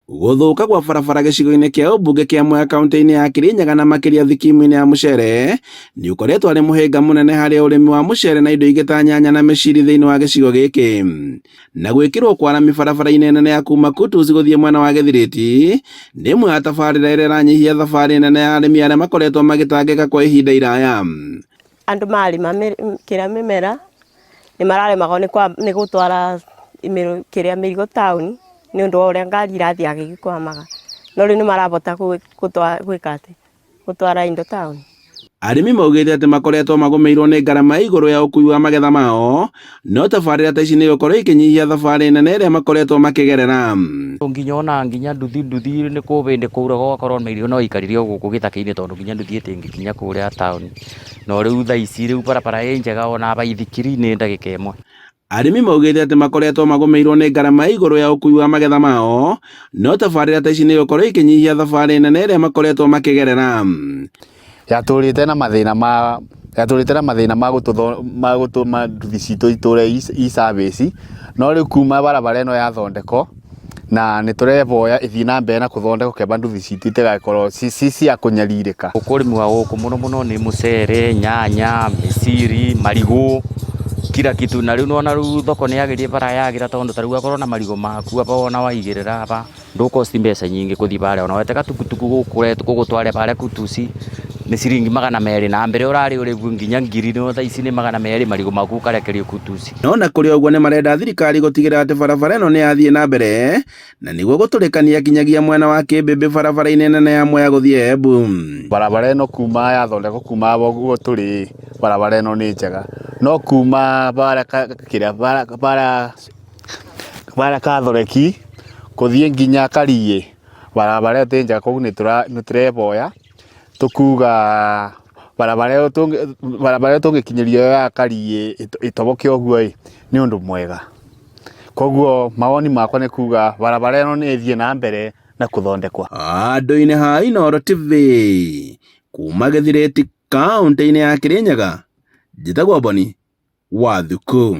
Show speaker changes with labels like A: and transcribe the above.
A: Gũthũka kwa barabara gĩcigo-inĩ kĩa ũmbunge kĩa Mwea kaunti-inĩ ya Kirinyaga na makĩria thikimu-inĩ ya mũcere nĩ ũkoretwo arĩ mũhĩnga mũnene harĩ ũrĩmi wa mũcere na indo ingĩ ta nyanya na mĩciri thĩinĩ wa gĩcigo gĩkĩ. Na gwĩkĩrwo kwa rami barabara-inĩ nene ya kuma Kutus gũthiĩ mwena wa Gĩthirĩti nĩ ĩmwe ya tabarĩra ĩrĩa ĩranyihia thabarĩ nene ya arĩmi arĩa makoretwo magĩtangĩka kwa ihinda iraya.
B: Andũ marĩma kĩrĩa mĩmera nĩ mararemagwo nĩ gũtwara kĩrĩa mĩrigo taũni nĩ ũndũ wa ũrĩa ngari irathiaga ĩgĩkwamaga. No rĩu nĩ marahota gwĩka atĩ, gũtwara indo taũni.
A: Arĩmi maugĩte atĩ makoretwo magũmĩirwo nĩ ngarama ya igũrũ ya ũkui wa magetha mao, no tabarĩra ta ici nĩ igũkorwo ikĩnyihia thabarĩ nene ĩrĩa makoretwo makĩgerera.
C: Nginya ona nginya nduthi nduthi nĩ kũbĩndĩ kũura gũgakorwo na irio no ikarire o gũkũ gĩthaka-inĩ tondũ nginya nduthi ĩtĩngĩkinya kũrĩa taũni. No rĩu thaa ici rĩu barabara ĩ njega ona baithikiri nĩ ndagĩka ĩmwe.
A: Arĩmi maugĩte atĩ makoretwo magũmĩirwo nĩ ngarama ya igũrũ ya ũkui wa magetha mao, no tabarĩra ta ici nĩ igũkorwo ikĩnyihia thabarĩ nene ĩrĩa makoretwo makĩgerera.
D: Yatũrĩte na mathĩna ma yatũrĩte na mathĩna ma gũtũtho ma gũtũma nduthi citũ itũre i service, no rĩu kuma barabara ĩno yathondekwo, na nĩ tũreboya ĩthiĩ na mbere na kũthondekwo keba nduthi citũ itigakorwo ci cia kũnyarirĩka.
C: Ũrĩmi wa gũkũ mũno mũno nĩ mũcere, nyanya, mĩciri, marigũ, kila kitu. Na rĩu nĩwona rĩu thoko nĩ yagĩrire bara yagĩra tondũ ta rĩu akorwo na marigũ maku aba wona waigĩrĩra aba ndũ cost mbeca nyingĩ gũthiĩ barĩa ona wetega tukutuku gũgũtware barĩa Kutusi nĩ ciringi 200 na mbere ũrarĩ ũrĩhwo nginya ngiri no thaa ici nĩ 200 marigũ maku ũkarekerio Kutusi.
A: No na kũrĩ ũguo nĩ marenda thirikari gũtigĩrĩra atĩ barabara ĩno nĩ yathiĩ na mbere na nĩguo gũtũrĩkania nginyagia mwena wa Kĩmbĩmbĩ barabara-inĩ nene ya Mwea gũthiĩ Embu.
D: Barabara ĩno kuma yathondekwo kuma ũguo tũrĩ barabara ĩno nĩ njega no kuma bara kĩrĩa bara bara Kathoreki gũthiĩ nginya Kariĩ barabara ĩyo ti njega koguo nĩ tũreboya tũkuga barabara ĩyo barabara ĩyo tũngĩkinyĩrio ya Kariĩ ĩtoboke ũguo ĩ nĩ ũndũ mwega. Koguo mawoni makwa nĩ kuga barabara ĩno nĩ ĩthiĩ na mbere na kũthondekwo.
A: Handũ-inĩ ha Inooro TV kuma Gĩthirĩti kaũntĩ-inĩ ya Kĩrĩnyaga, njĩtagwo Boni wa Thuku.